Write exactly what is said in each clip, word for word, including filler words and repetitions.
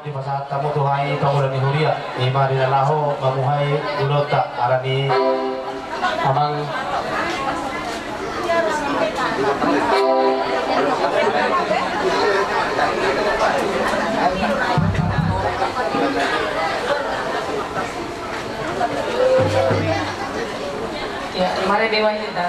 Dipasahat hamu tu hami pangula ni huria, i ma di na laho mamuhai ulaonta, alani amang. Ya, mari Dewa Hita.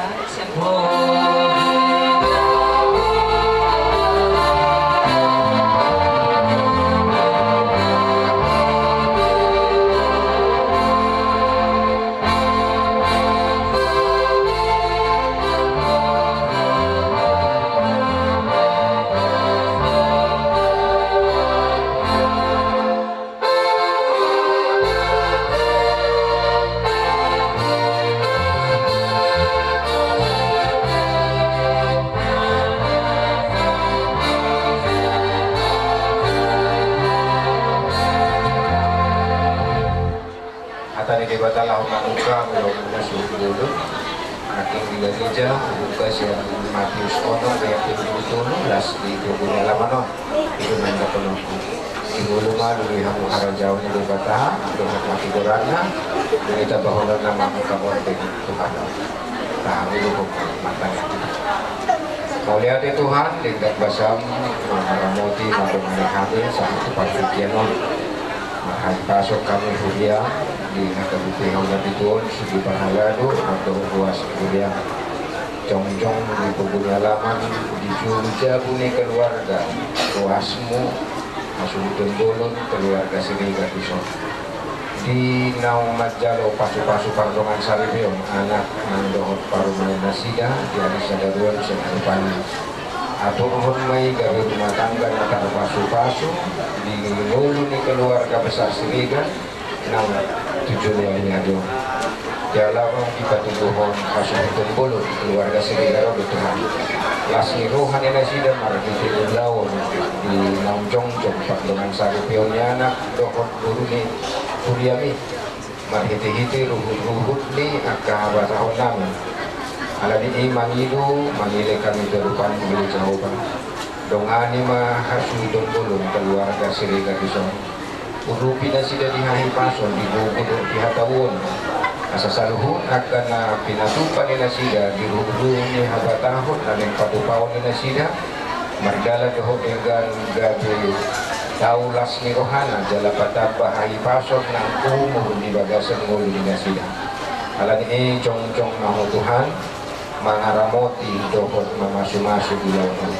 Hata ni Debata laho mamungka mula-mula suhut bolon. Nangkin di gareja, buka sian Matius onom, ayat dua puluh tolu, las di pogu ni alaman on. Itu nang daponon. Di ngolu ma lului hamu harajaon ni Debata, dohot mati goranna, demi tabahonon na mamungka bontean Tuhan. Tahu hukum matang. Mauliate Tuhan, denggan basam, mangaramoti, mandongani hami, sahat tu partingkian on. Marhahipason hami huria, di na gabe pe hau na pituon, sugi parhalado, mandongani ruas huria. Jongjong di pogu ni alaman, di jolo jabu ni keluarga, ruasmu, hasuhuton bolon, keluarga Siregar dison. Di naung manjalo pasu-pasu pardongan saripeon, anak nang dohot parumaen nasida, di ari sadaruan sian adopan i. Aturhon ma i gabe rumah tangga na tarpasu-pasu, di ngolu ni keluarga besar Siregar, nang tu joloan ni ari on. Jala dipatuduhon hasuhuton bolon keluarga Siregar on do Tuhan. Las ni roha ni nasida marhite ulaon di naung jongjong pardongan saripeon ni anak dohot boru ni huriami. Marhite-hite ruhut-ruhut ni angka habatahon nami. Alani i mangido, mangilek hami tu adopanmu ale Jahowa. Dongani ma hasuhuton bolon keluarga Siregar dison. Urupi nasida di hahipason, di gogo dohot di hataon. Asa saluhut angka na pinatupa ni nasida di ruhut-ruhut ni habatahon na naeng patupaon ni nasida, mardalan dohot denggan gabe tau las ni rohana, jala patamba hahipason nang umur di bagasan ngolu ni nasida. Alani i jongjong ma Ho Tuhan, mangaramoti dohot mamasu-masu di ulaon on.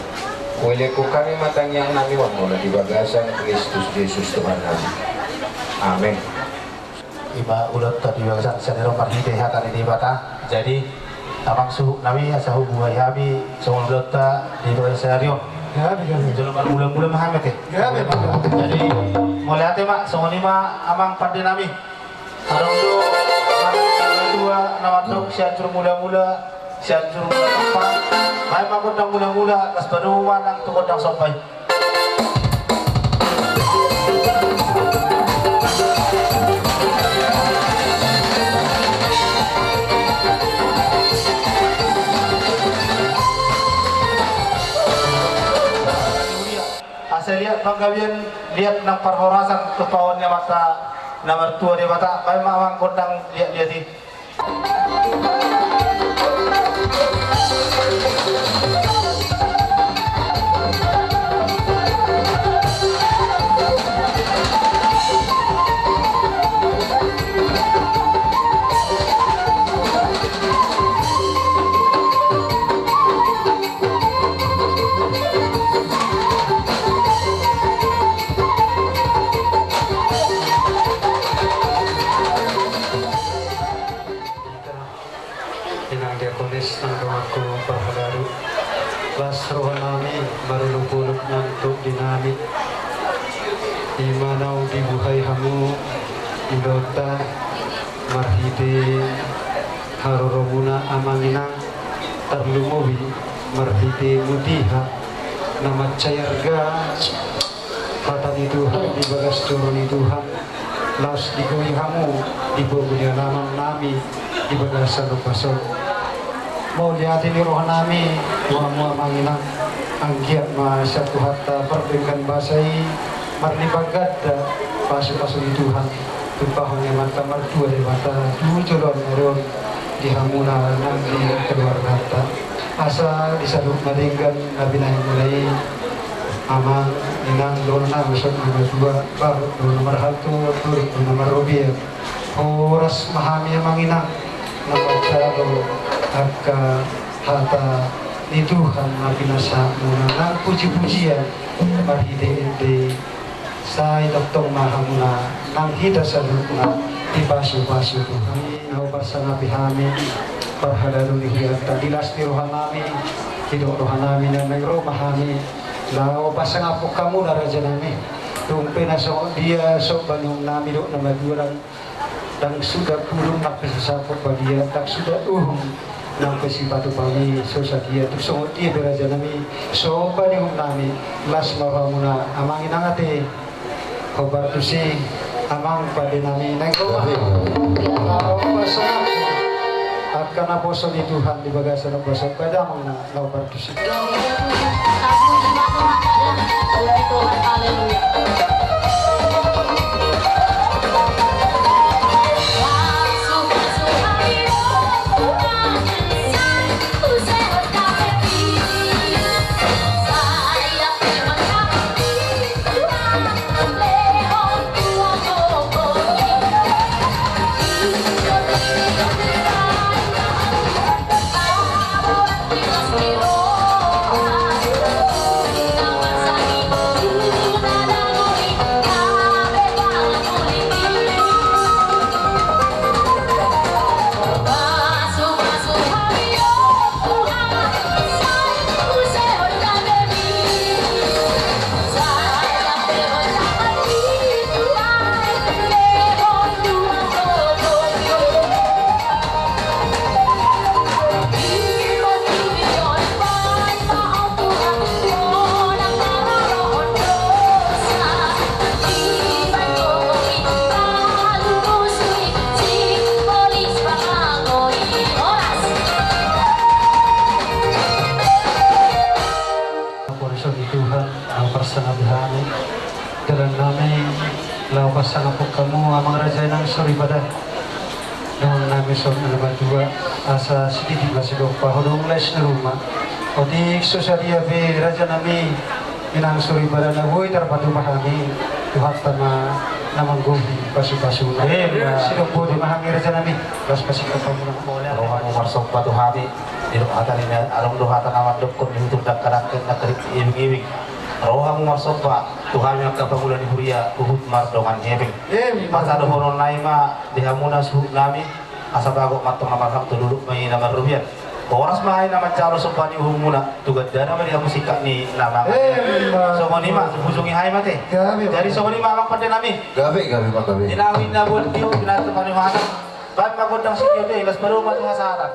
Huelekhon hami ma tangiang nami on molo di bagasan Kristus Jesus Tuhan nami. Amen. Ima ulaonta di bagasan sadari on marhite hata ni Debata. Jadi, amang suhut nami, asa hubuhai hami songon ulaonta di bagasan sadari on. Gabe, gabe. Jolo marmula-mula ma hami ate. Gabe, gabe. Jadi, mauliate ma, songon i ma amang pande nami. Adong do na dua na mandok Sianjur Mula-mula, Sianjur Mula Somba. Baen ma gondang mula-mula, laos padomu ma nang tu gondang somba i. Asa liat panggabean, liat nang parhorasan, tumpahon ni Amanta na martua Debata. Baen ma amang gondang liat-liat i. Inang diakonis nang donganku parhalado, las rohanami marolopolop nang tondi nami. Ima naung dibuhai hamu ulaonta marhite haroromuna amang inang, tarlumobi marhite mutiha na mansai arga. Hata ni Tuhan di bagas joro ni Tuhan, laos digoi hamu di pogu ni alaman nami di bagasan ombas on. Mauliate ni rohanami tu hamu amang inang, anggiat ma sian Tuhanta pardenggan basa i, Marnipangkanta pasupasu ni Tuhan, tumpahon ni Amanta Martua Debata tu joloan ni ari on di hamuna nang di keluarganta. Asa di saluhut na denggan na binahenmuna i, amang, inang, dohot na marsogot, na matua, bahut dohot na marhalto, turpuk dohot na marrobean, horas ma hami, amang, inang, na manjalo angka hata ni Tuhan na pinasahatmuna nang pujipujian marhite ende. Sai tongtong ma hamuna nang hita saluhutna dipasupasu Tuhan. Laho pasangapi hami parhalado ni hurianta di las ni rohanami, didok rohanami na naeng ro ma hami laho pasangaphon hamuna, rajanami. Tung pe na songon dia somba ni uhumnami dohot na matua, ndang suda pudun nang pe sasaput badia, ndang suda uhum nang pe sipatu pami so sadia. Tung songon dia pe, rajanami, somba ni uhumnami, las ma rohamuna, amang, inang, ate. Hombar tusi, amang, pandenami, naeng ro ma. Laho pasangaphon angka naposo ni Tuhan di bagasan ombas on, pandenami, na hombar tusi. Naposo ni Tuhan, laho pasangapi hami. Dalannami laho pasangaphon hamu, amang raja, inang soripada. Dohononnami songon na matua, asa sititi ma sigompa, ho dohot laos ni ruma. Otik so sadia pe, rajanami, inang soripada, na boi tarpatupa hami, Tuhanta ma na manggohi pasupasuna. Ima. Sidok boti ma hami, rajanami, las pasingaphon hamuna. Ro hamu marsomba tu hami. Didok hata ni na, adong do hata na mandokkon, di huta dangkadangka, na karik ibingibing. Ro hamu marsomba tu hami angka pangula ni huria, huhut mardongan hepeng. Ima. Masa dohononnami ma di hamuna suhutnami, asa bagot ma antong na marhalto, dolok ma i na marrobean. Horas ma i na manjalo somba ni uhumuna, tu gandana ma di hamu singkat ni na mangan. Ima. Songon i ma, pujungi hami ma ate. Gabe. Jadi songon i ma, amang pandenami. Gabe, gabe ma, gabe. Di na uli na boti, di na tepani mana. Baen ma gondang sitio be, las padomu ma tu hasahatan.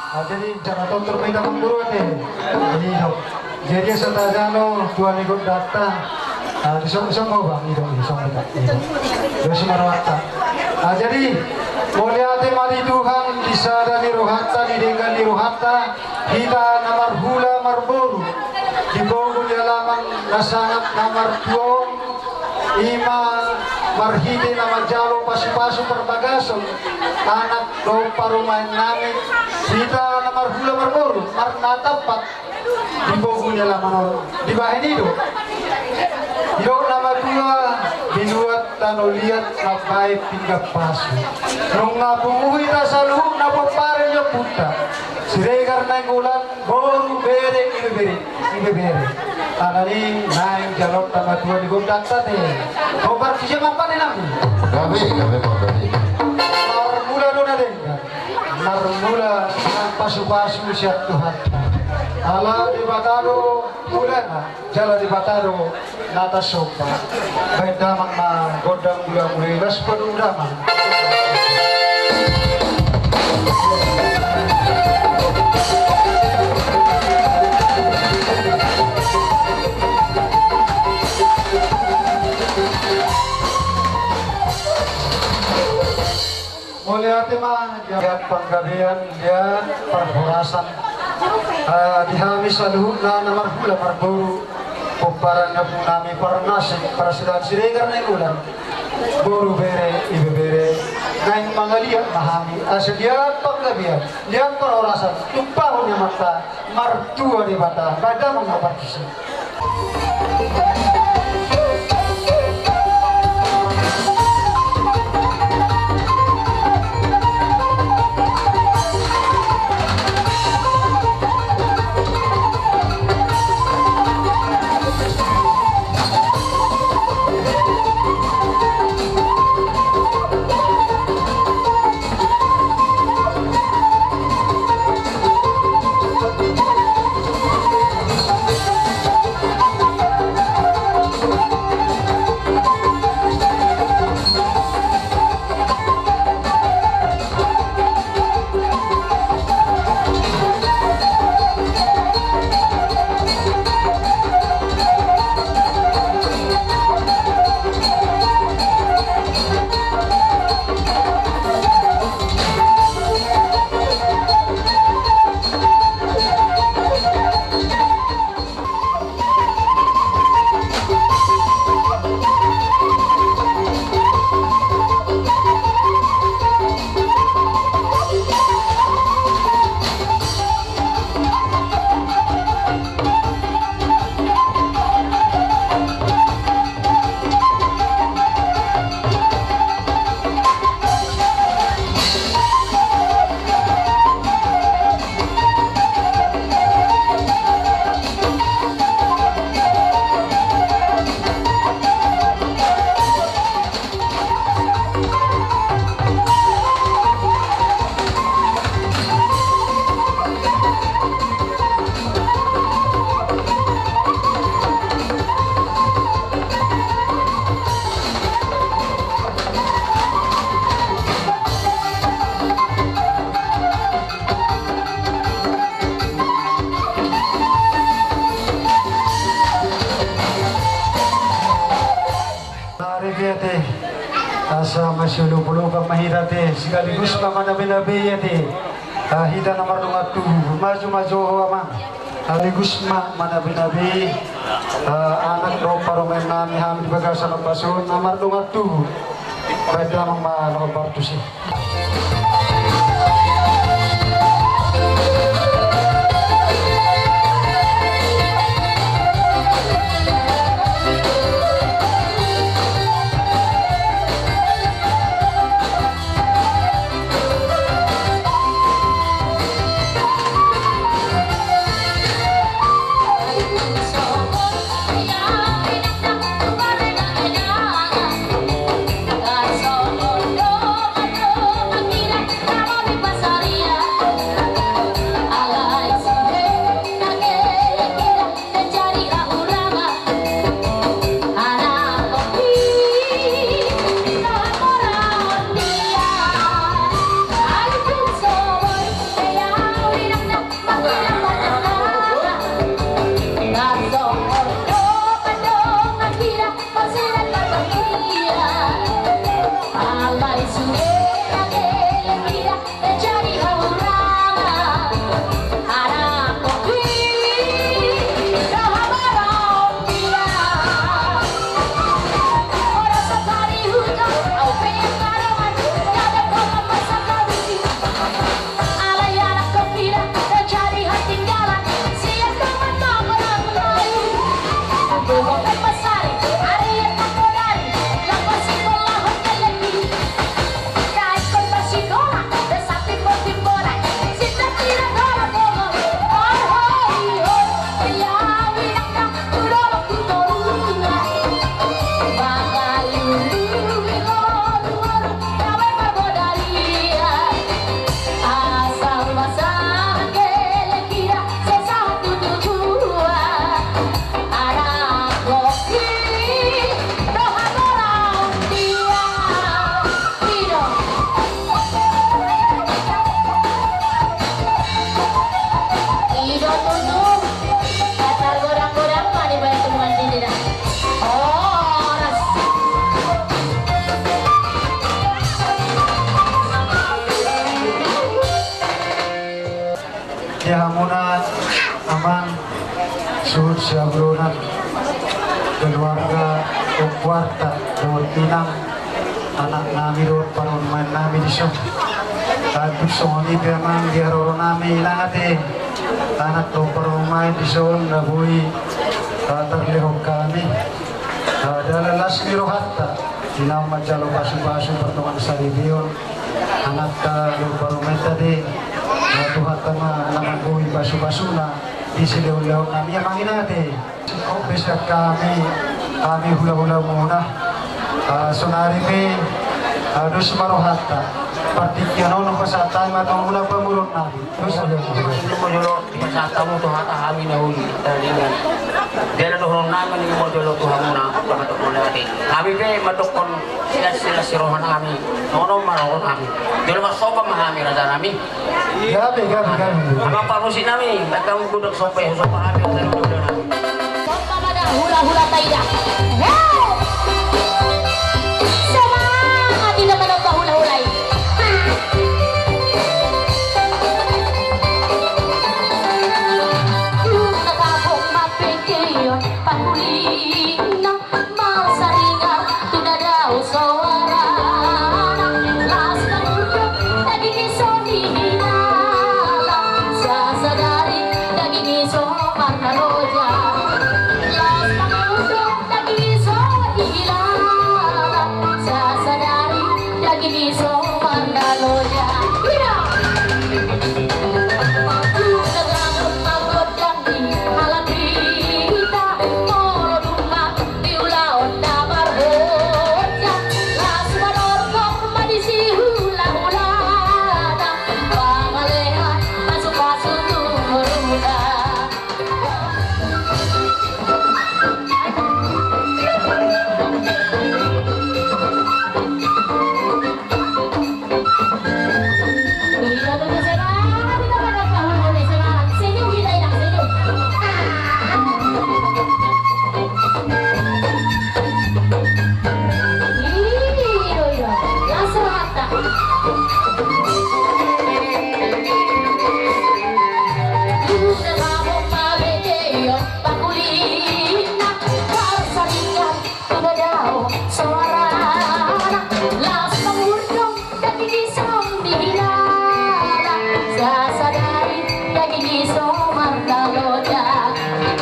Nah, jadi jangan tonton main dalam guru ate. Jadi, dok. Jadi, asa tajalo tua ni gondangta. Ah, di song, song mau bang, idong, di song kita, idong. Di song rohanta. Ah, jadi, mauliate ma di Tuhan, di sada ni rohanta, di denggan ni rohanta, hita na marhula marboru di pogu ni alaman na sangap na martua on, ima marhite na manjalo pasupasu parbagason anak dohot parumaennami, hita na marhula marboru, marnatampak di pogu ni alaman on. Dibahen i do, didok na matua, binuat tano liat mambahen pinggan pasu. Nunga pungu hita saluhutna pomparan ni ompunta, Siregar Nainggolan, boru, bere, ibebere, ibebere. Alani naeng jaloonta ma tua ni gondangta ate. Hombar tusi, amang pandenami. Gabe, gabe, gabe. Marmula do na denggan. Marmula nang pasupasu sian Tuhanta. Ala Debata do mulana, jala Debata do na tasomba. Baen damang ma gondang mula-mula i, las padomu damang. Mauliate ma, liat panggabean, liat parhorasan. Ah, di hami saluhutna na marhula marboru, pomparan ni ompungnami Parnasik, Parasidaon Siregar Nainggolan, boru, bere, ibebere, naeng mangaliat ma hami asa liat panggabean, liat parhorasan, tumpahon ni Amanta Martua Debata. Bahen damang ma partusi. Ari be ate, asa masiolopolopan ma hita ate, sekaligus ma manabenabei ate. Ah, hita na mardongan tubu, maju maju ho amang. Sekaligus ma manabenabei, ah, anak dohot parumaennami hami di bagasan ombas on na mardongan tubu. Bahen damang ma na partusi. Hamuna amang, suhut siabrona, keluarga, ompu, arta dohot inang, anak nami dohot parumaen nami dison. Tantu songon i pe amang di haroro nami, inang ate, anak dohot parumaen dison na boi tarlehon hami. Dalan las ni rohanta, inang manjalo pasupasu pardongan saripeon. Anakta dohot parumaenta ate, Tuhanta ma na manggohi pasupasuna di silehonlehon nami amang inang ate. Sian hami, hami hulahulamuna, saonari pe dos ma rohanta. Partingkian on hupasahat hami ma tu hamuna pamoruon nami. Dos ma. Dipasahat hamu tu hata hami na uli, taringan. Jala dohonon nami ma jolo tu hamuna, pamatopon nami. Hami pe mandokkon silas-silas ni roha nami. Nono ma roha nami. Jolo marsopa ma hami raja nami. Gabe, gabe, gabe. Amang parmusik nami, baen hamu godang sopa, sopa hami raja nami. Sopa ma da hulahula taida. Hei! Semangat, inda manomba hulahula i. Dung na gabong ma pengkeon pangkulinna, marsaringar tu dadao soarana. Las mangurdot daging ni so nihilala, sasadari daging ni so marnaloja. Las mangurdot daging ni so nihilala, sasadari daging ni so marnaloja. Ia. Dung na gabong ma gondang ni halak hita, molo dung ma di ulaon na marhorja, las manortor ma disi hulahulana, pangalean pasupasu tu boruna. Pangkulinna, marsaringar tu dadao soarana, las mangurdot daging ni so nihilala, sasadari daging ni so marnaloja.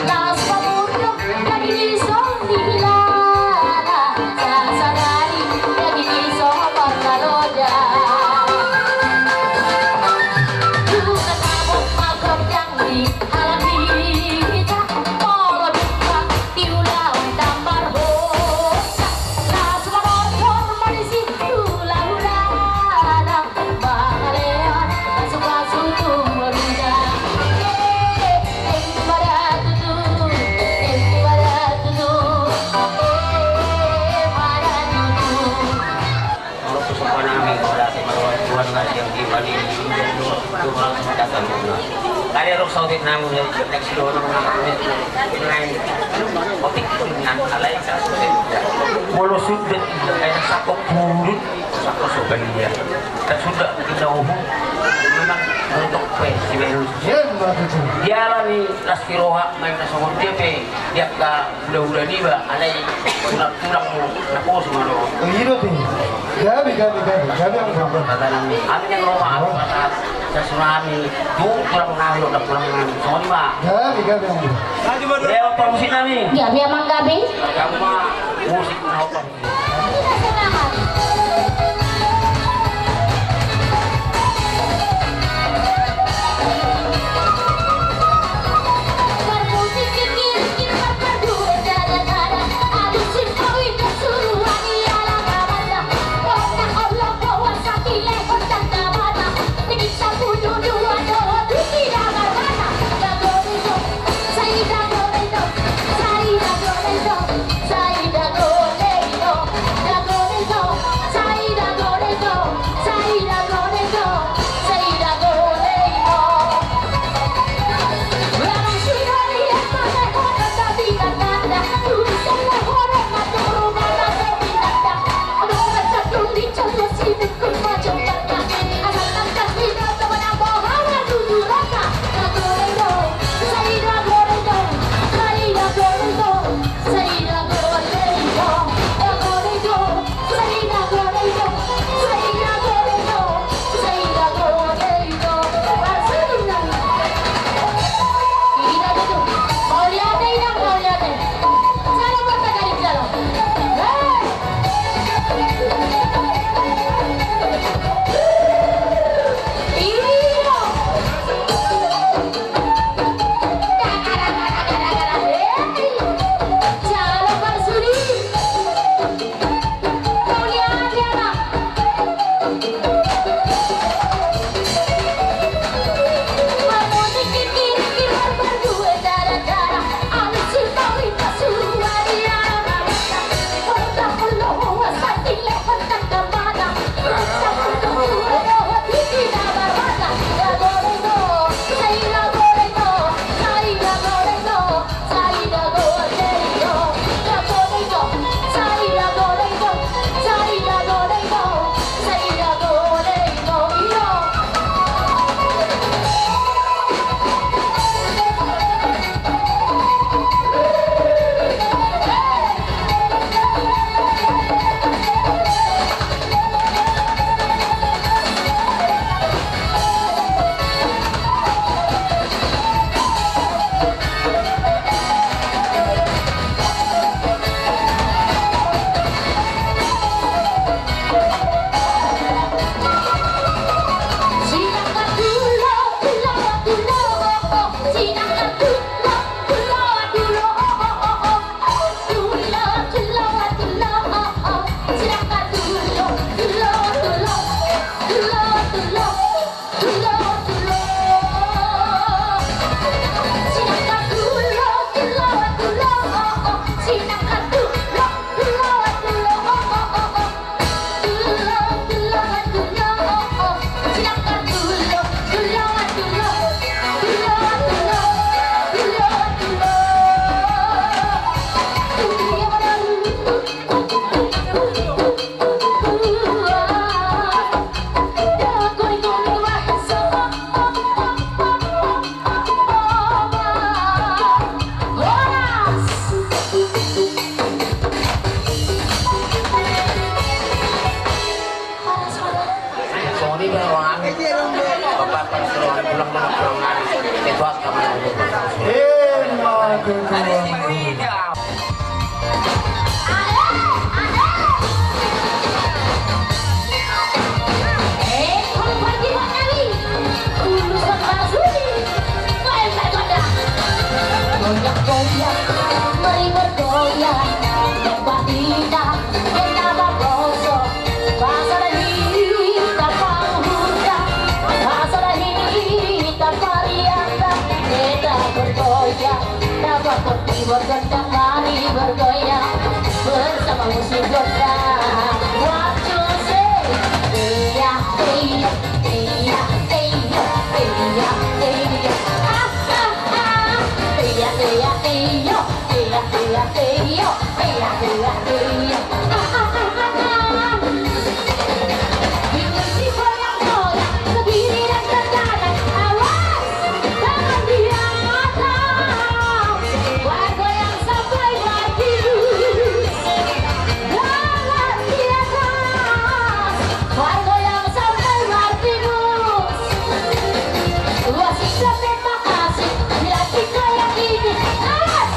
Las mangurdot daging ni so nihilala, sasadari daging ni so marnaloja. Dung na gabong ma gondang ni halak hita, molo dung ma di ulaon na marhorja, las manortor ma disi hulahulana, pangalean pasupasu tu boruna. Eh, eh, maratutu, eh, maratutu, eh, maratutu. Molo tu sopa nami, molo ate marwar Tuhan nasi yang di bali, Tuhan datang. Kali rok sautit nami, ya, next door nami, nai. Otik pun nang alai sa sautit. Molo sudah, kayak sakok purut, sakok sopan dia. Dan sudah kita uhu, memang untuk pe, si Beru. Iya, Mbak, betul. Dia lah ni, las ni roha, main na songon dia pe, dia ka Uda-uda niba, alai tulang-tulang mu, naposo ma do. Oh, iya, Bang. Gabe, gabe, gabe. Gabe, gabe. Kata nami, ami yang roma, kata, sa tsunami, tu tulang nami, tulang nami. Songon i ma. Gabe, gabe, gabe. Lewat parmusik nami. Gabe, amang, gabe. Kamu ma, musik na opa. Ini baru kami. Bapak, Pak, suruh pulang, pulang, pulang, lari. Itu akan. Eh, mati, pulang. Bergoyang, mari bergoyang bersama musuh gondang. One, two, three. Iya, iya, iya, iya, iya, iya, iya. Ah, ah, ah. Iya, iya, iya, iya, iya, iya, iya, iya. Ah, ah, ah, ah, ah. Digoyang-goyang ke kiri dan ke kanan. Awas! Tangan di atas. Bergoyang sampai martinus. Tangan di atas. Bergoyang sampai martinus. Wasit, terima kasih. Dilantik goyang ini. Awas!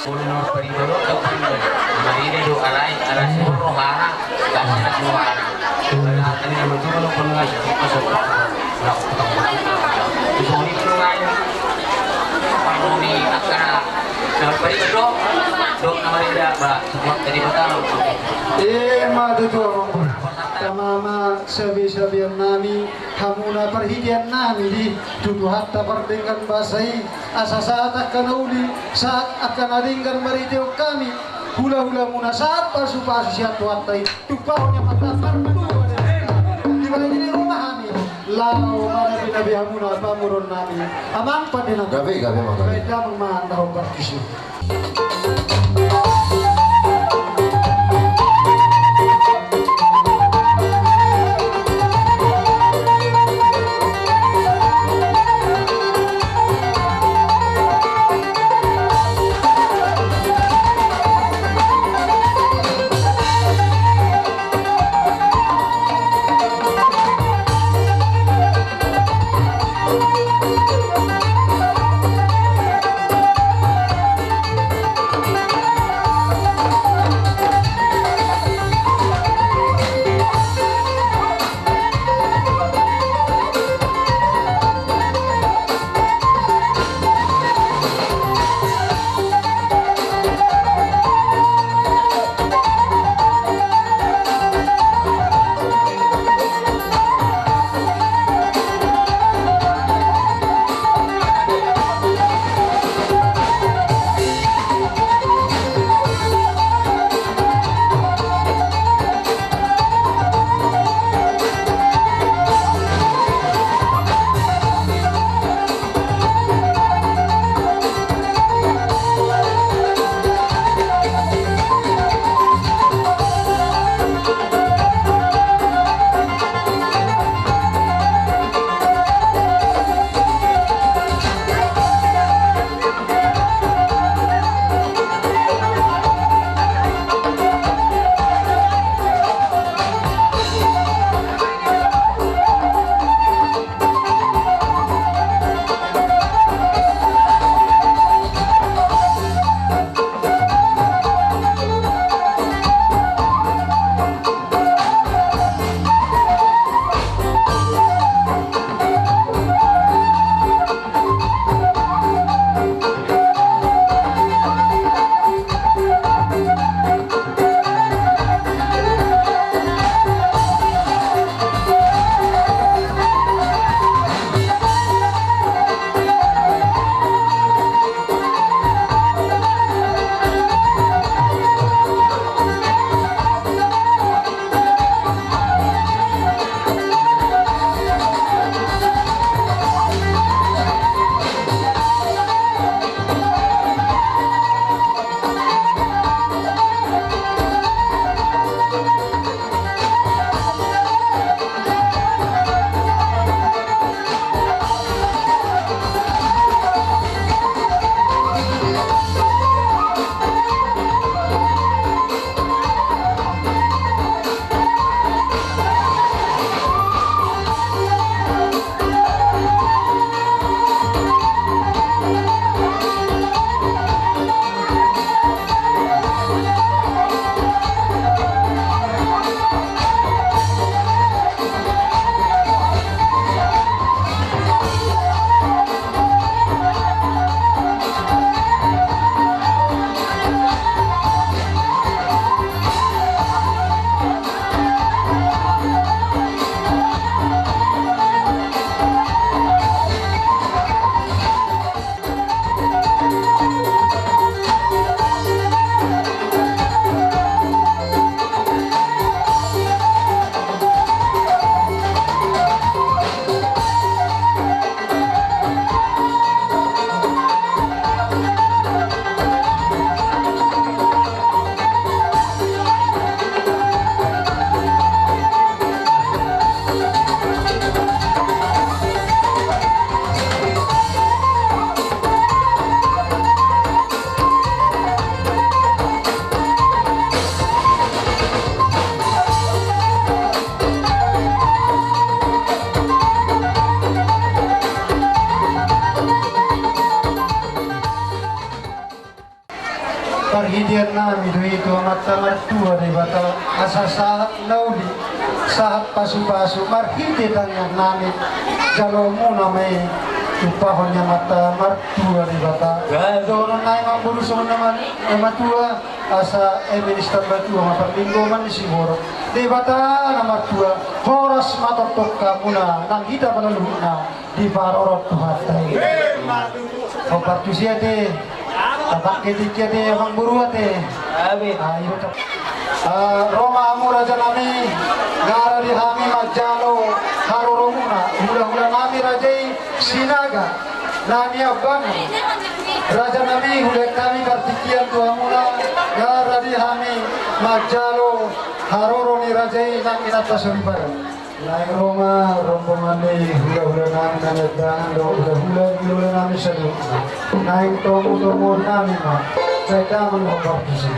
Molo na marpariban do, marida do alai, alai sibur rohana, gasan rohana. Alai na matua do pengasih, masuk. Di sini pengasih. Molo ni angka na marpariban do, do na marida, ba, support dari Batang. Ima tutu, Amang. Tama ma sabe-sabean nami, hamuna parhitean nami di tu Tuhanta pardenggan basa i. Asa sahat angka na uli, sahat angka na denggan marhitehon hami hula-hulamuna, sahat pasu-pasu sian Tuhanta i. Tumpahon ni Amanta martua. Dibahen ni Roma hami laho manabi-nabi hamuna pamoruon nami. Amang pande nami. Gabe, gabe, Amang, gabe. Bahen damang ma na hombar tusi. Idian nami do i tu Amanta Martua Debata, asa sahat na uli, sahat pasupasu, marhite tangiang nami, jaloonmuna ma i tumpahon ni Amanta Martua Debata. Dohonon nai ma boru songon na ma-, na matua, asa eme ni Sitambatua ma parlinggoman ni siborok. Debata na martua, horas ma tongtong hamuna, nang hita pala luhutna, diparorot Tuhanta i. Hombar tusi ate, tapangke tingki ate, amang boru ate. Amin. Ah, ro ma hamu raja nami, nga rade hami manjalo haroromuna, hulahula nami raja i Sinaga, na niambangan. Raja nami, hulean hami partingkian tu hamuna, nga rade hami manjalo haroro ni raja i nang inanta soripada. Naeng ro ma rombongan ni hulahula nami na niambangan dohot hulahula ni hulahula nami saluhutna. Naeng tomutomuon nami ma, sai damang hombar tusi.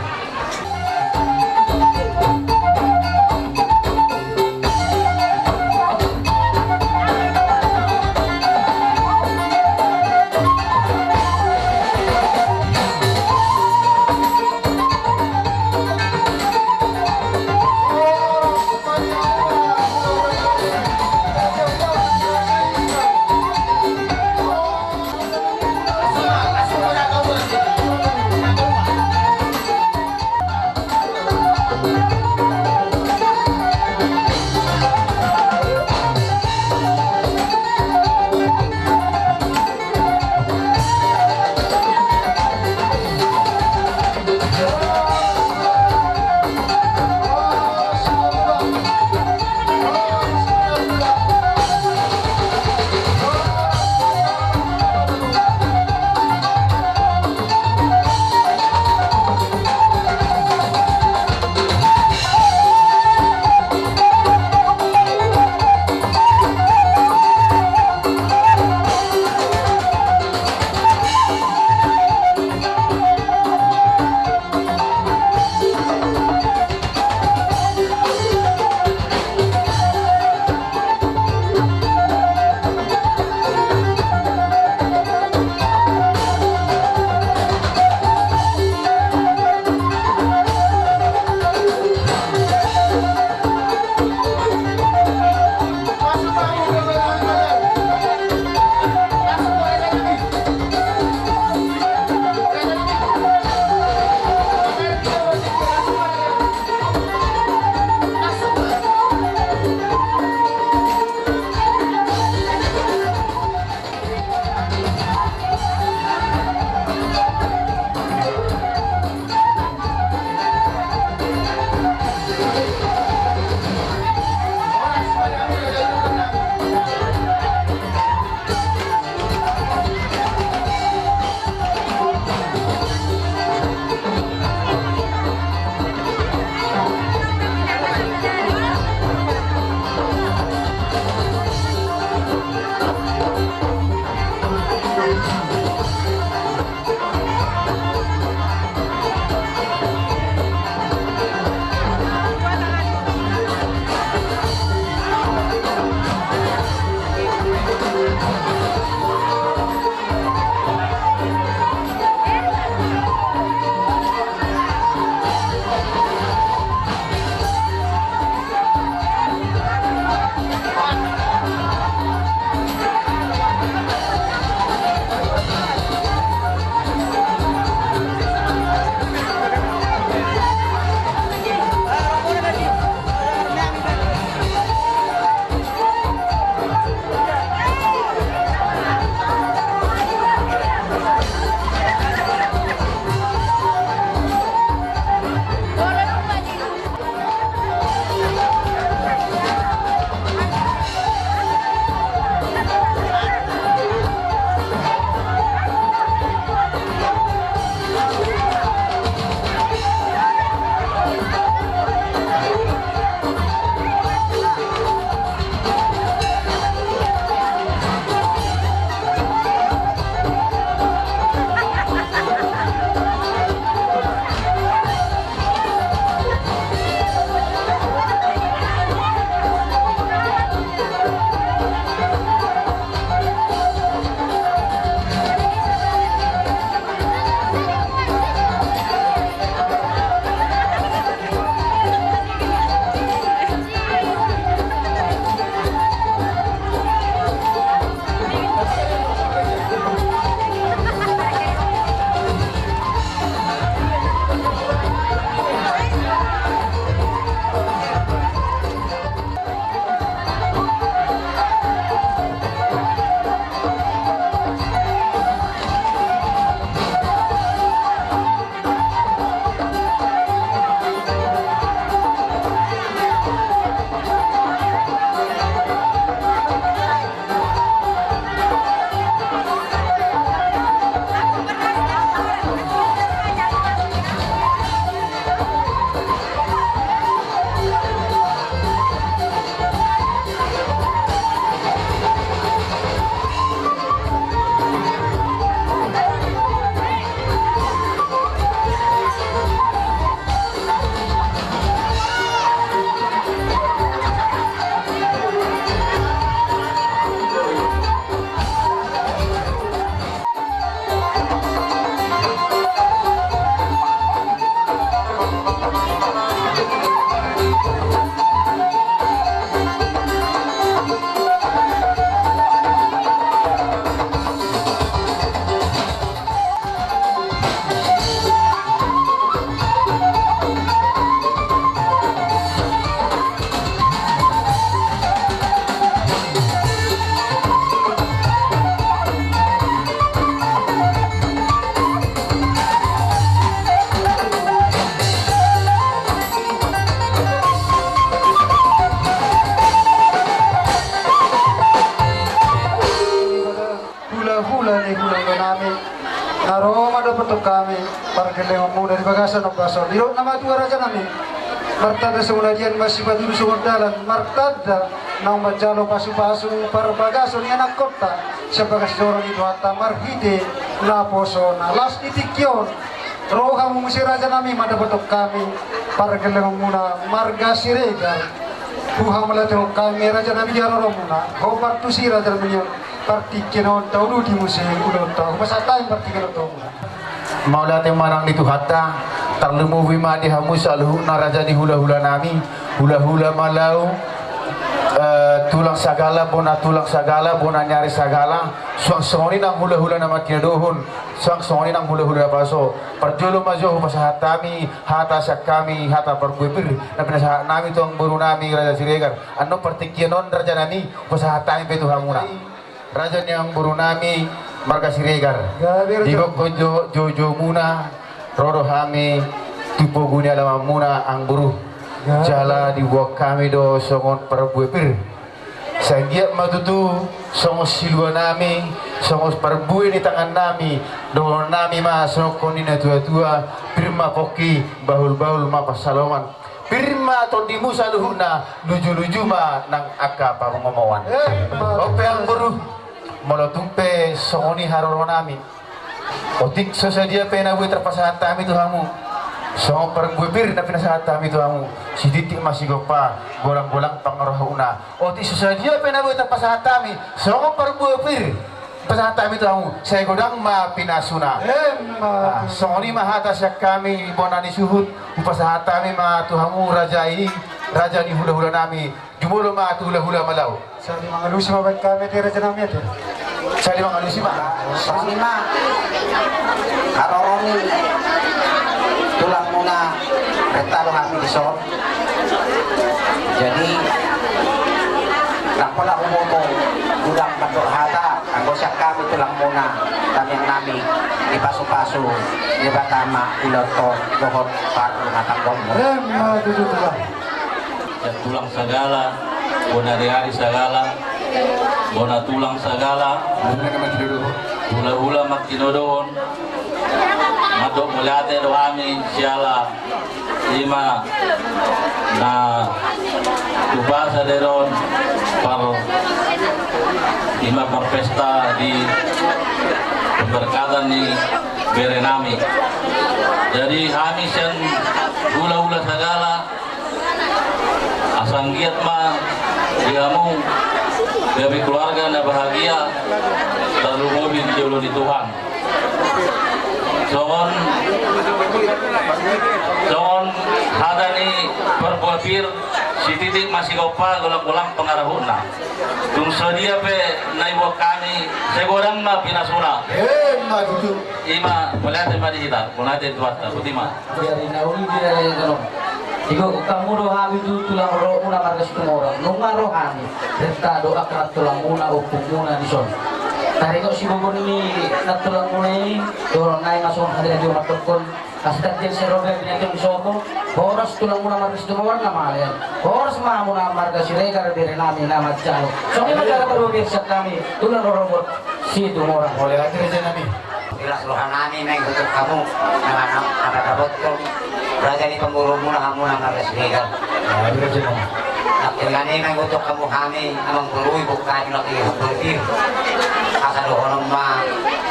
Bagasan on, bagasan on. Didok na matua, raja nami, martanda songon adian, masipatudu songon dalan, martanda naung manjalo pasupasu parbagason ni anakkonta sian bagas joro ni Tuhanta marhite naposona. Laos di tingki on ro hamu muse, raja nami, mandapothon hami pargellengonmuna marga Siregar. Huhamauliatehon hami, raja nami, di haroromuna. Hombar tusi, raja nami, on partingkian on tauduti muse ulaonta. Hupasahat hami partingkian on tu hamuna. Mauliate ma nang di Tuhanta. Tarlumobi ma di hamu saluhutna raja ni hulahula nami, hulahula Malau, eh, tulang sagala, bona tulang sagala, bona ni ari sagala. Suang songon i nang hulahula na martinodohon, suang songon i nang hulahula na paso. Parjolo ma jo hupasahat hami hata sian hami, hata parbue pir na pinasahat nami tu amangboru nami raja Siregar. Annon partingkian on, raja nami, hupasahat hami pe tu hamuna. Raja ni amangboru nami marga Siregar. Gabe, raja. Di gokhon jo, joujou muna, ro do hami tu pogu ni alaman muna, amangboru. Gabe. Jala diboan hami do songon parbue pir. Sai anggiat ma tutu songon silua nami, songon parbue ni tangan nami, dohonon nami ma songon hata ni na tuatua: Pir ma pongki, bahulbahul ma pansalongan. Pir ma tondimu saluhutna, lujuluju ma nang angka pangomoan. Eh, on pe, amangboru, molo tung pe songon i haroro nami, otik so sadia pe na boi tarpasahat hami tu hamu, songon parbue pir na pinasahat hami tu hamu, sititi ma sigompa, golanggolang pangarahutna. Otik so sadia pe na boi tarpasahat hami, songon parbue pir pasahat hami tu hamu, sai godang ma pinasuna. Emma. Ah, songon i ma hata sian hami, bona ni suhut, hupasahat hami ma tu hamu raja i, raja ni hulahula nami, jumolo ma tu hulahula Malau. Sai dimangalusi ma baen hami ate, raja nami, ate. Sai dimangalusi ma. Songon i ma haroro ni tulangmuna, renta do hami dison. Jadi, ndang pola huboto godang mandok hata, anggo sian hami tulangmuna, tamiang nami, dipasupasu Debata ma ulaonta dohot parrumatanggaonmuna. Emma tutu, tulang. Sian tulang sagala, bona ni ari sagala, bona tulang sagala, hulahula martinodohon, mandok mauliate do hami siala i ma na tupa sadari on par, i ma parpesta di pemberkatan ni bere nami. Jadi hami sian hulahula sagala, asa anggiat ma di hamu gabe keluarga na bahagia, tarlumobi di jolo ni Tuhan. Songon, songon hata ni parbue pir, sititi ma sigompa, golanggolang pangarahutna. Tung sadia pe na diboan hami, sai godang ma pinasuna. Emma tutu. I ma, mauliate ma di hita, mauliate tu Tuhanta, boti ma. Jadi na uli di daerah yang kenong. Digokhon hamu do hami tu tulang roromuna marga Situmorang. Nunga ro hami, renta do angka nantulangmuna, ompungmuna dison. Taringot siboban ni nantulangmuna i, dohonon nai ma songon hata ni na diomathon. Kasi tadi yang serobe binatang di sopo. Horas tulangmuna marga Situmorang na malean. Horas ma hamuna marga Siregar, bere nami na manjalo. Songon i ma jala parbue pir sian hami tulang rorobot Situmorang. Mauliate, raja nami. Las roha nami ma i tu hamu, na mandapothon raja ni pangurumuna, hamuna marga Siregar. Mauliate, raja nami. Nangkin nami ma i tu hamu, hami amangboru, diboan hami nangkin parbue pir. Asa dohonon ma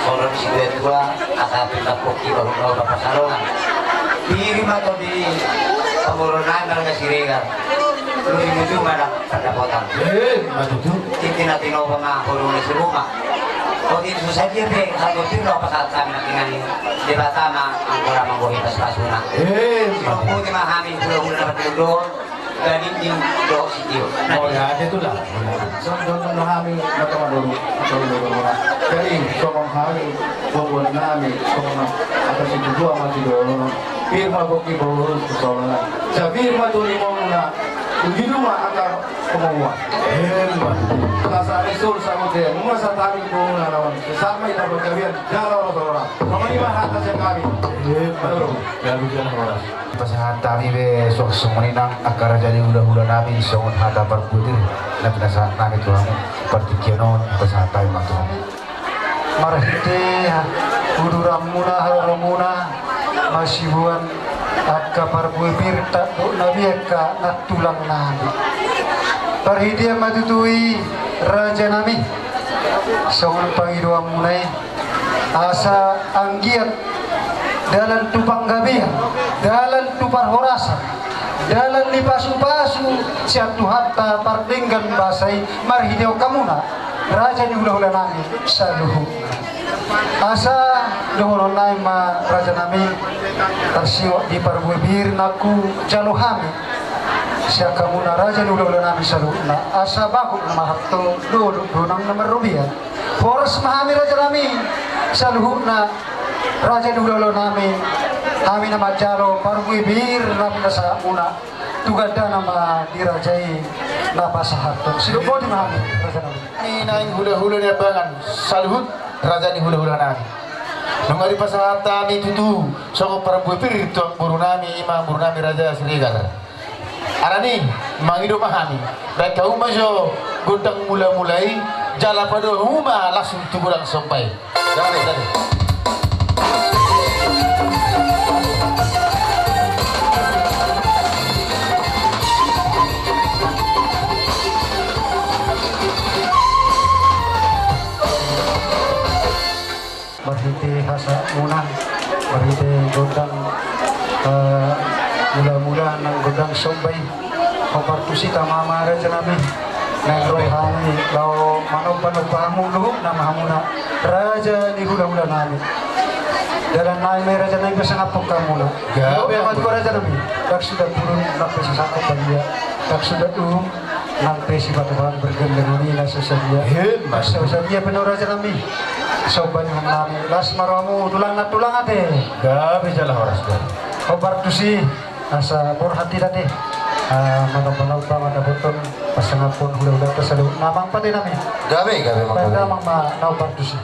songon didok ni situatua, asa pir ma pongki, bahulbahul ma pansalongan. Pir ma tondi ni pangurumuna marga Siregar. Lujuluju ma nang pandapotan. Emma tutu. Tintin na tinopa ma holong ni si Ruma. Otik so sadia pe hata pir na pasahat hami nangkiningan i, Debata ma anggora manggohi pasupasuna. Emma tutu. Boti ma hami hulahula na martinodohon, gabe ninna dohot sitio. Mauliate, tulang. Songon i ma hami na tama dulu. Jadi songon hami, boboan nami, songon atas itu dua masih dulu. Pir ma pongki, bahulbahul ma pansalongan. Sai pir ma tondi ni muna, lujuluju ma angka pangomoan. Emma. Rasa risul sabut dia, masa tadi muna lawan. Sesama kita berkalian, jalan orang-orang. Sama lima hata sekali. Emma. Baru. Lalu jalan orang. Pasahat hami be songon i nang angka raja ni hulahula nami, songon hata parbue pir na pinasahat nami tu hamu, partingkian on pasahat hami ma tu hamu. Marhite uduranmuna, haroromuna, Masibuan angka parbue pir tandok nami angka nantulang nami. Parhitean ma tutu i raja nami, songon pangidoanmuna i, asa anggiat dalan tu panggabean, dalan tu parhorasan, dalan ni pasupasu sian Tuhanta pardenggan basa i marhitehon hamuna raja ni hulahula nami saluhutna. Asa dohonon nami ma raja nami, tarsiok di parbue pir na hujalo hami sian hamuna raja ni hulahula nami saluhutna, asa bagot na marhalto, dolok do nang na marrobean. Horas ma hami raja nami saluhutna, raja ni hulahula nami, hami na manjalo parbue pir na pinasahatmuna, tu gandana ma di raja i na pasahathon. Sidok boti ma hami raja nami. Ni naeng hulahula ni abangan saluhut raja ni hulahula nami. Nunga dipasahat hami tutu songon parbue pir tu amangboru nami, ima amangboru nami Raja Siregar. Alani i mangido ma hami, baen hamu ma jo gondang mulamula i, jala padomu hamu ma langsung tu gondang somba i. Gabe, gabe. Marhite hasahutmuna, marhite gondang, eh, mulamula nang gondang somba i. Hombar tusi tama ma raja nami. Naeng ro hami laho manombanomba hamu luhutna ma hamuna raja ni hulahula nami. Dalan nami ma i raja nami pasangaphon hamuna. Gabe. Gabe ma tu raja nami. Ndang suda burung, ndang pe sasangkot badia. Ndang suda uhum, nang pe sipatupaon bergandengan i na so sadia. He, na so sadia pe na raja nami. Somba ni nami. Las ma rohamu tulang nantulang ate. Gabe jala horas gabe. Hombar tusi. Asa borhat hita ate. Ah, manombanomba mandapothon pasangaphon hulahulanta saluhutna, amang pande nami. Gabe, gabe, amang. Pande gabe. Amang ma na hombar tusi.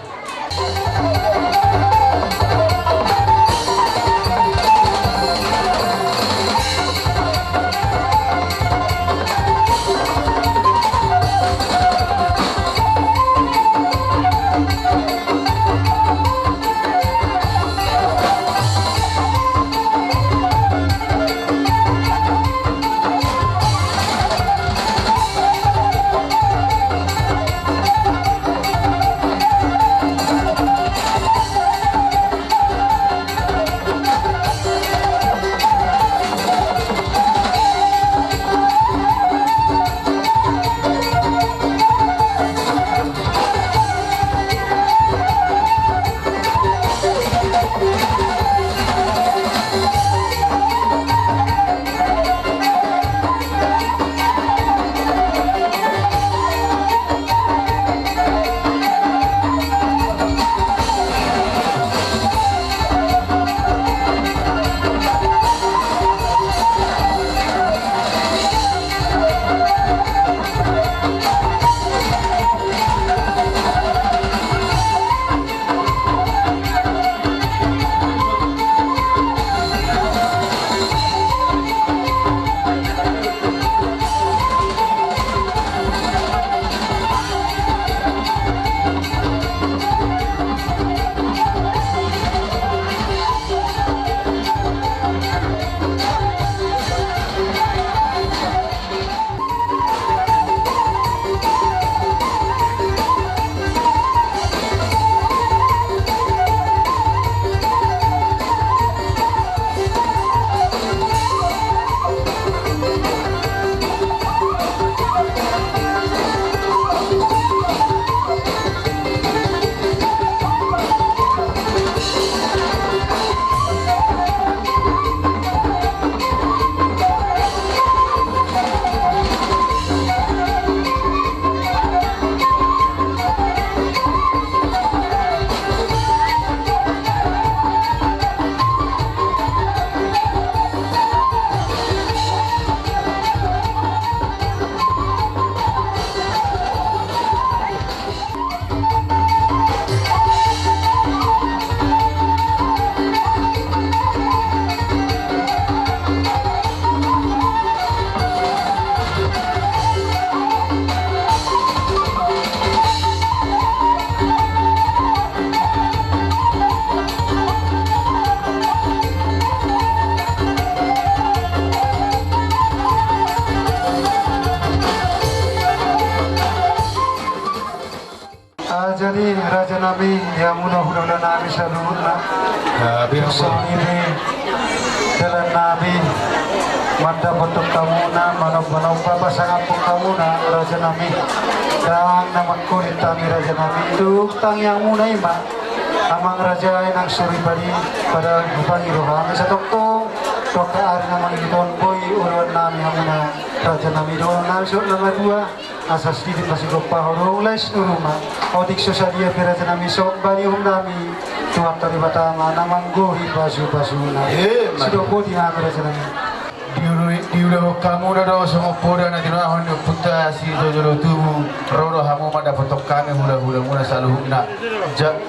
Nami, di hamuna hulahula nami saluhutna. Songon i dalan nami mandapothon hamuna, manomba-nomba pasangaphon hamuna, raja nami. Ndang na mangkolit hami, raja nami. Tung tangiangmuna i ma, amang raja, nang soripada i, pada hupangido hami satongtong tu angka ari na mangihut on, boi oloan nami hamuna, raja nami, dohonon nami sahat na madua. Asa sididi ma sigompa ho dohot lae sinuru ma. Otik so sadia pe, raja nami, somba ni uhum nami tu Tuhanta Debata ma na manggohi pasu-pasuna. Emma tutu. Sidok boti nami, raja nami. Diulahon hamuna do songon poda na tinodohon ni ompunta sijolo-jolo tubu. Ro do hamu mandapothon hami hulahulamuna saluhutna.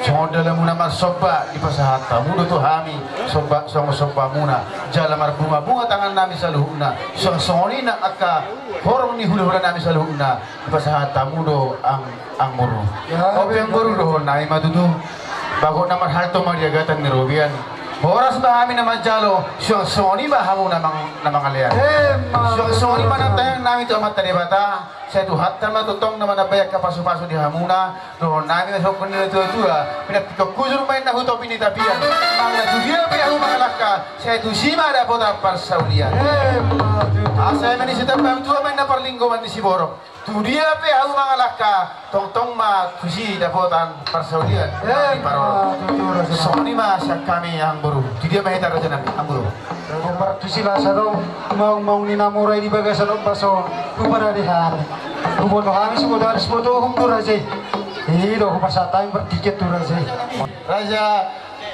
Songon dalanmuna marsomba, dipasahat hamu do tu hami somba, songon sombamuna. Jala marbunga-bunga tangan nami saluhutna. Songon i nang angka horong ni hulahula nami saluhutna. Dipasahat hamu do, amang boru. Ope amang boru, dohonon nami ma tutu. Bagot na marhalto ma di agatan ni robean. Horas ma hami na manjalo, suang songon i ma hamu na mangalean. Suang songon i ma na tangiang nami tu Amanta Debata. Sai Tuhanta ma tongtong na manambai angka pasu-pasu di hamuna. Dohonon nami ma songon na tua-tua. Pinampingkon hujur ma inna hu topi ni tapian. Manang na tudia pe hamu mangalangka, sai tusi ma dapotan parsaulian. Asa eme ni sitamba tua ma inna parlinggoman ni siborok. Tudia pe hamu mangalangka, tongtong ma tusi dapotan parsaulian. Songon i ma sian hami, amang boru. Tudia ma hita, raja nami, amang boru. Partusi las adong maung-maung ni na mora i di bagasan ombas on, huparade hami. Huboto hami, huboto hami, huboto uhum tu raja i. I do hupasahat hami partiket tu raja i. Raja,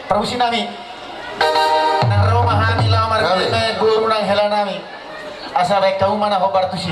partusi nami. Nang ro ma hami laho marhite boru nang hela nami. Asa baen hamu ma na hombar tusi.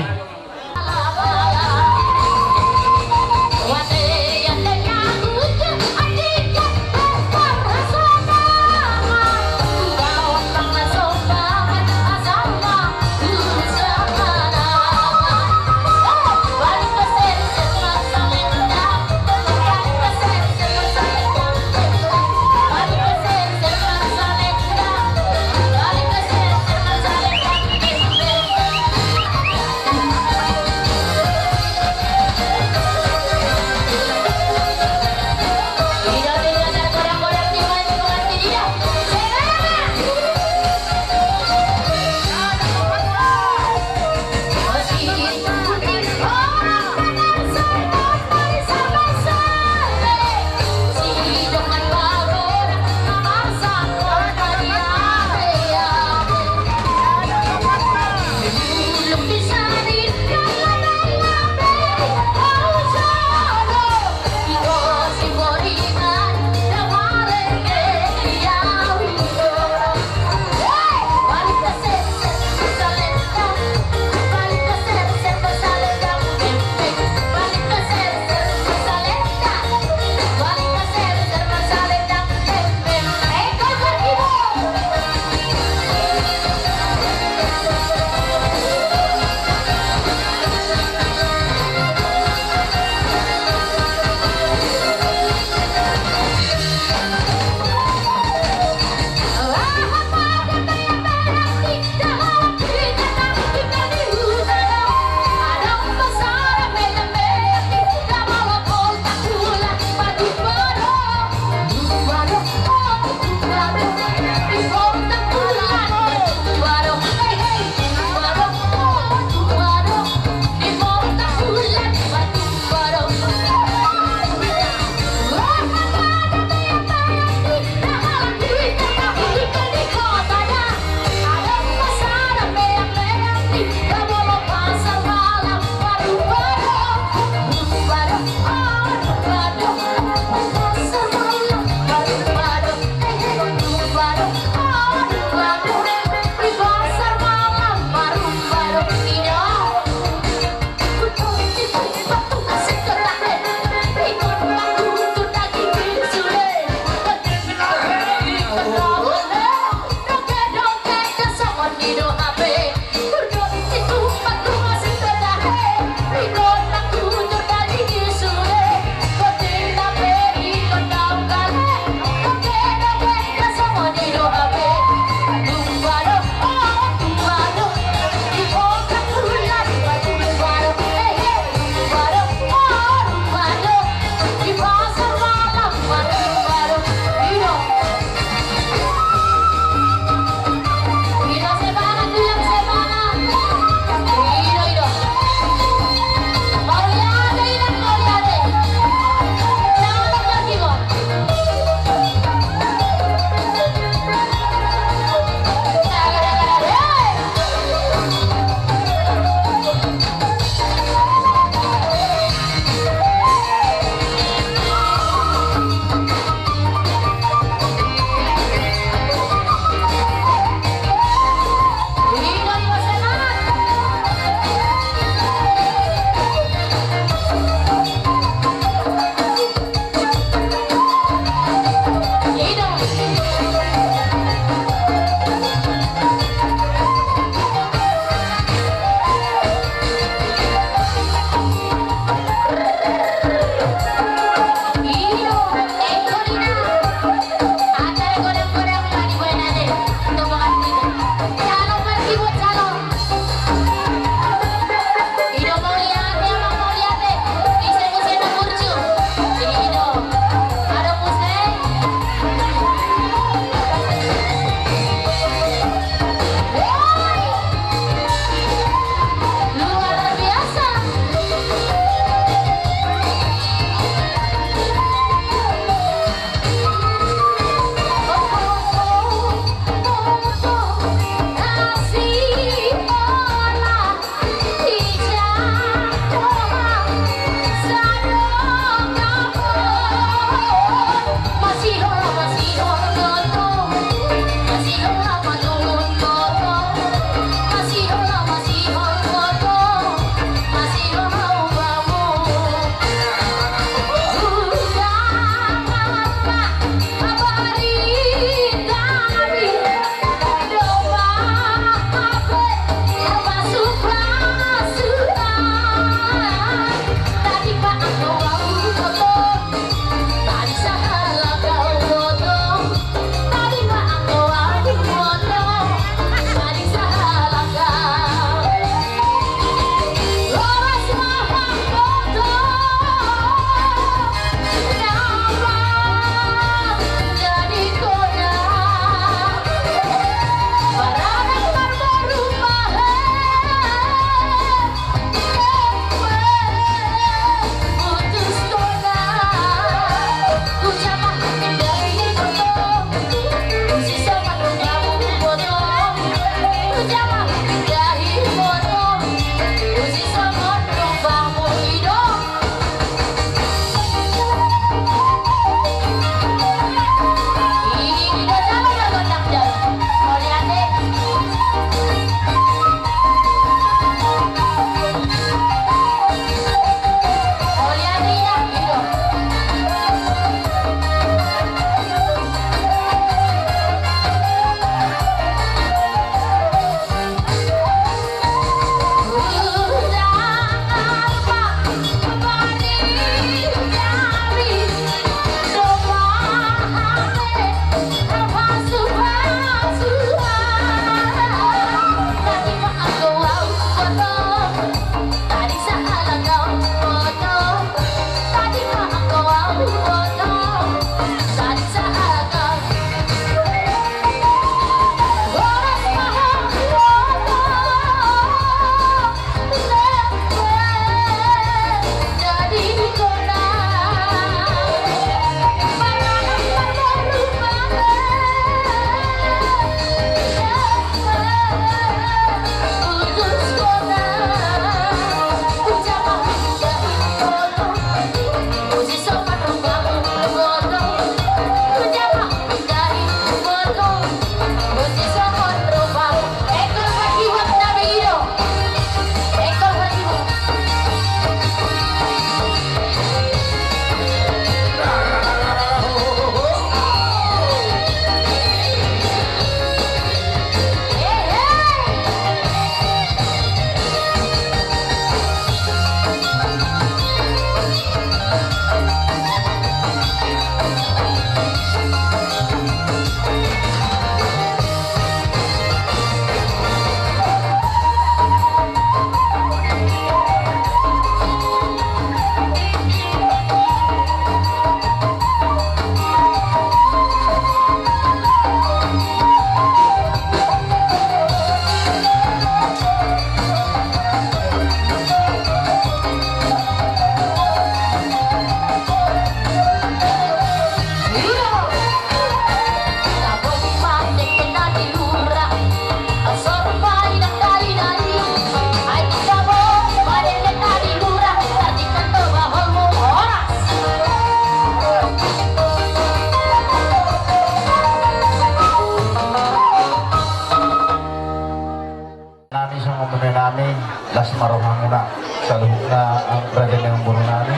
Meme nami, las ma rohamuna saluhutna, raja ni amangboru nami.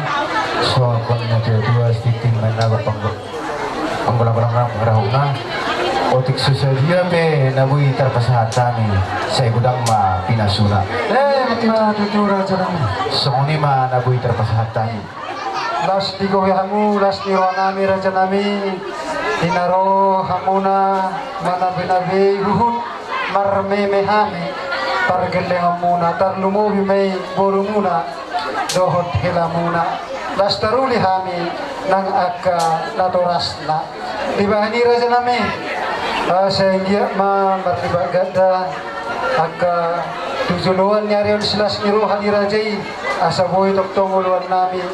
Songon na tua-tua sitinting ma na panggo-, panggolang-golang rap-rapna. Otik so sadia pe na boi tarpasahat hami, sai godang ma pinasuna. Eh, ima tutu raja nami. Songon i ma na boi tarpasahat hami. Las ni gohi hamu, las ni roha nami raja nami. Di na ro hamuna manabe-nabe huhut marmeme hami, pargellengonmuna, tarlumobi ma i borumuna dohot helamuna. Las taruli hami nang angka natorasna. Dibahen i raja nami, asa anggiat ma marlipat ganda angka tu joloan ni ari on silas ni roha ni raja i, asa boi tongtong oloan nami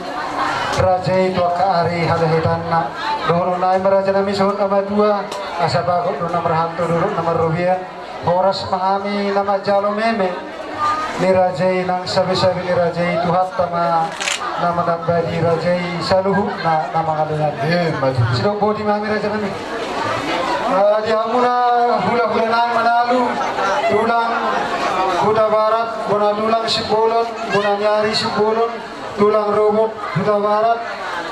raja i tu angka ari halahitanna. Dohonon nami ma raja nami songon na matua, asa bagot do na marhalto, dorot na marrobean. Horas ma hami na manjalo meme ni raja i nang sabe-sabe ni raja i, Tuhanta ma na manambani raja i saluhutna na mangalehon. Eh, maju. Sidok boti ma hami raja nami. Ah, di hamuna hula-hula nami Manalu, tulang Hutabarat, bona tulang Simbolon, bona ni ari Simbolon, tulang Rubuk Hutabarat,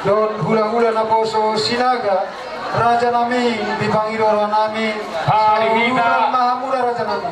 dohot hula-hula naposo Sinaga, raja nami, dipangido roha nami. Hami hita. Ulang ma hamuna raja nami.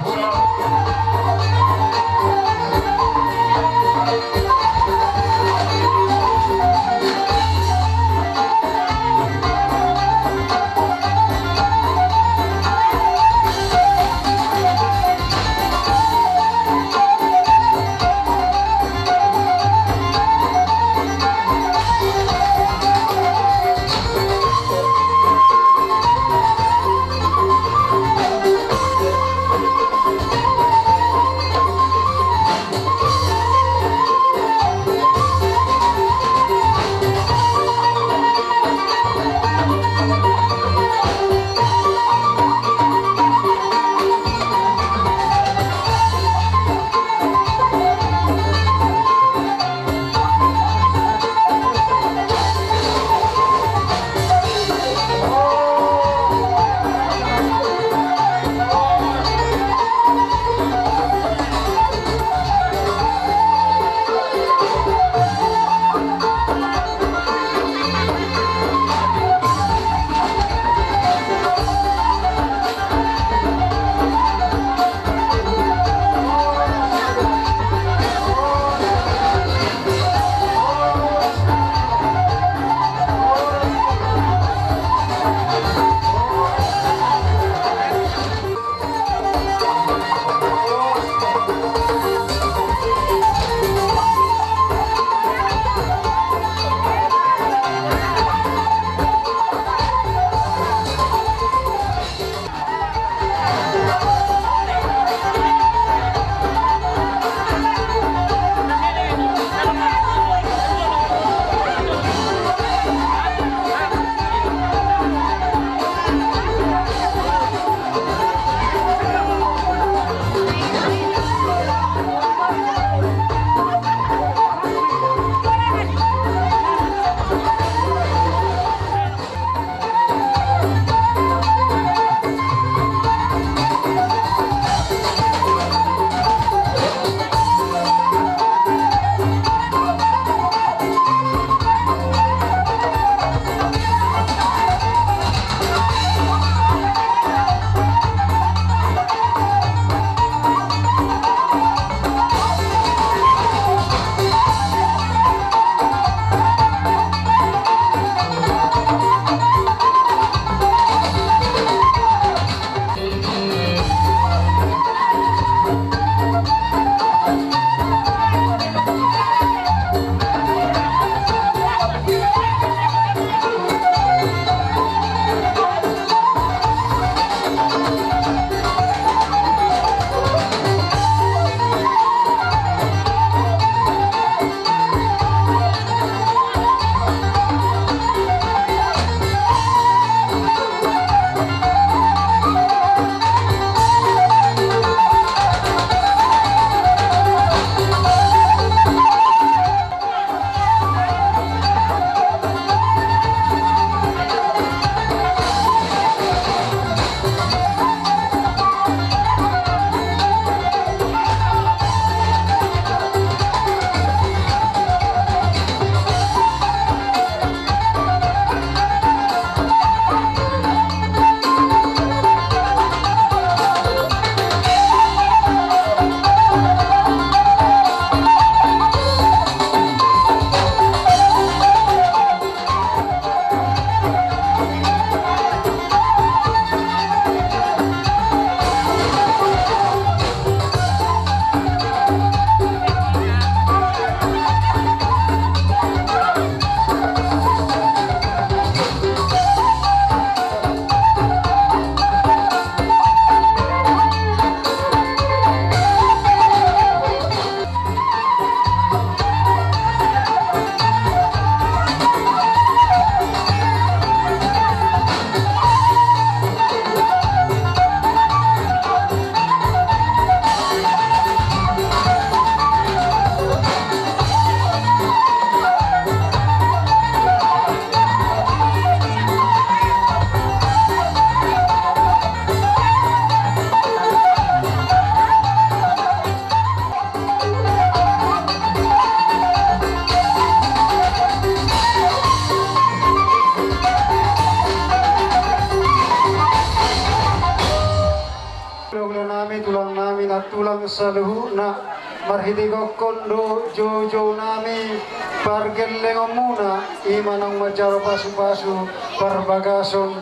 Nami nantulang saluhutna, marhite gokhon dohot joujou nami pargellengonmuna, i ma naung manjalo pasupasu parbagason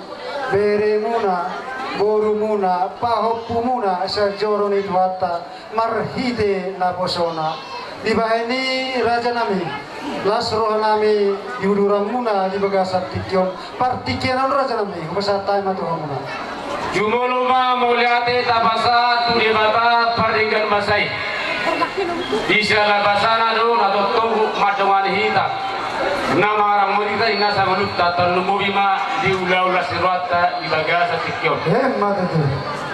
beremuna, borumuna, pahompumuna sian joro ni Tuhanta marhite naposona. Dibahen i rajanami, las rohanami di uduranmuna di bagasan tingki on. Partingkian on rajanami, hupasahat hami ma tu hamuna. Jumolo ma mauliate tapasahat tu Debata pardenggan basa i. Di siala basana do na tongtong mandongani hita, na mangaramoti hita, inna sangoluhta, tarlumobi ma di ulaon las ni rohanta di bagasan tingki on. Emma tutu.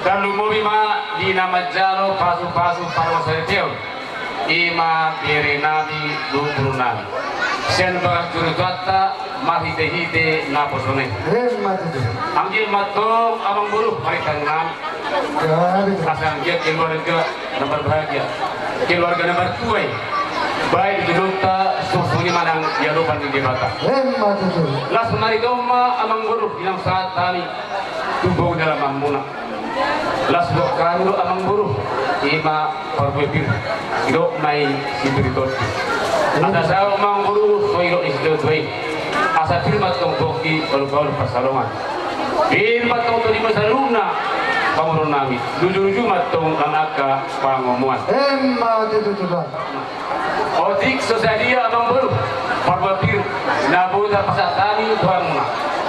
Tarlumobi ma di na manjalo pasupasu parmasaripeon, i ma berenami dohot borunami sian bagas joro ni Tuhanta marhitehite naposona i. Emma tutu. Anggiat ma antong amangboru, marhite nami. Gabe tutu. Asa anggiat keluarga na marbahagia, keluarga na martua i, baen di jolonta sursuri manang di adopan ni Debata. Emma tutu. Las marhite on ma amangboru, di na hupasahat hami tu boru ni alamanmuna. Las dohot hami do amangboru, i ma parbue pir, didok ma i sipir ni tondi. Asa saut ma amangboru, so didok ni situatua i, asa pir ma antong pongki, olo-olo pansalongan. Pir ma antong tondimuna saluhutna, pamoruonnami, luju-luju ma antong nang angka pangomoan. Emma tutu, Tulang. Otik so sadia amangboru parbue pir na boi tarpasahat hami tu hamuna,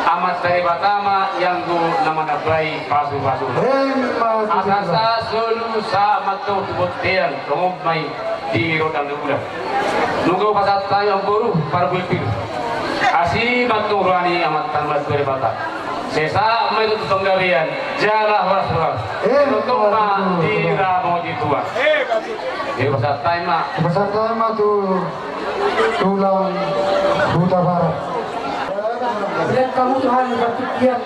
Amanta Debata ma i anggo na manambai pasupasu. Emma tutu. Asa sahat solu sahat ma antong tu bontean, songon on ma i di rondang ni bulan. Nunga hupasahat hami amangboru parbue pir, asi ma antong roha ni Amanta na martua Debata. Sai sahat ma i tu panggabean jala horas-horas. Emma tutu. Tongtong ma di ramoti Tuhan. Emma tutu. Hupasahat hami ma. Hupasahat hami ma tu Tulang Hutabarat. Mauliate ma tu hami partingkian,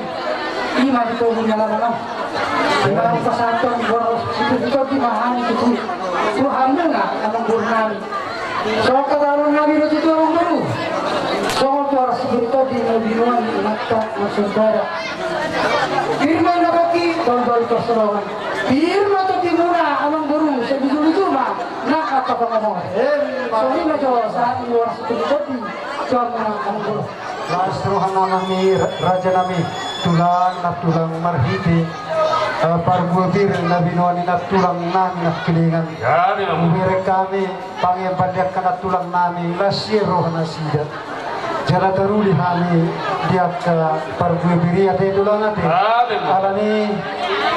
i ma di togu ni alaman on. Di ma hupasahat hami boru sipir ni tondi ma hami tutu tu hamuna amangborunami. Songon hata ni alaman nami do tutu amangboru. Songon tu horas sipir ni tondi na binoan ni Amanta Marsorbada. Pir ma inna pongki, toltol pansalongan. Pir ma tondimuna amangboru, sai luju-luju ma nang angka pangomoan. Emma. Songon i ma jo sahat ni horas sipir ni tondi tu hamuna amangboru. Las rohanami, ra-, rajanami, tulang nantulang marhite, eh, parbue pir na binoan ni nantulang nami Nangkiningan. Ya, ya. Hubereng hami pangidoan di angka nantulang nami, las ni roha nasida. Jala taruli hami di angka parbue pir i ate tulang ate. Ah, betul. Alani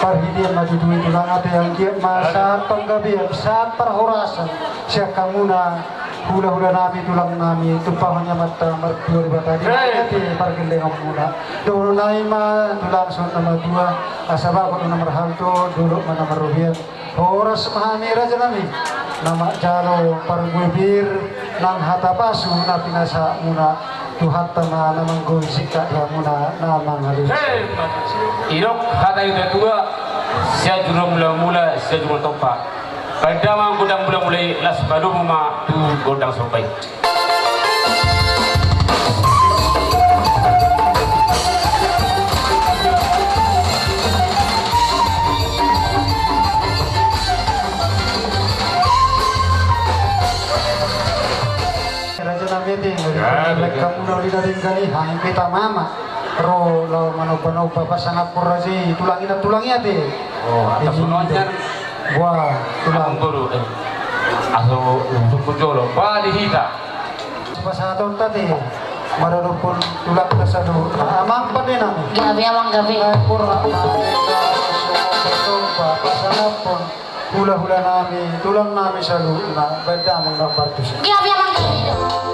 parhitean ma tutu i tulang ate, anggiat ma sahat panggabean, sahat parhorasan sian hamuna hula-hula nami, tulang nami, tumpahon ni Amanta Martua Debata di, eh, ate pargellengonmuna. Dohononnami ma tulang songon na matua, asa bagot ma na marhalto, dolok ma na marrobean. Horas ma hami rajanami na manjalo parbue pir nang hata pasu na pinasahatmuna, Tuhanta ma na manggohi singkat di hamuna na mangalusi. Didok hata ni natuatua, sian juru mulamula, sian juru tompa. Baen damang gondang mulamula i, laos padomu ma tu gondang somba i. Rajanami ate, ya, lekka muna uli na denggan i, hami pe tama ma ro laho manomba-nomba pasangaphon raja i, tulang i, nantulang i ate. Oh, atas. Jadi, wah, tulang. Amangboru, eh. Aso, sungkun jolo. Bah, di hita. Pasahaton tate, maradophon tulangta saluhutna. Amang pande nami. Gabe, amang, gabe. Pasahaton, pasahaton, pasahaton, pasahaton. Hula-hula nami, tulang nami saluhutna, baen damang na partusi. Gabe, amang, gabe.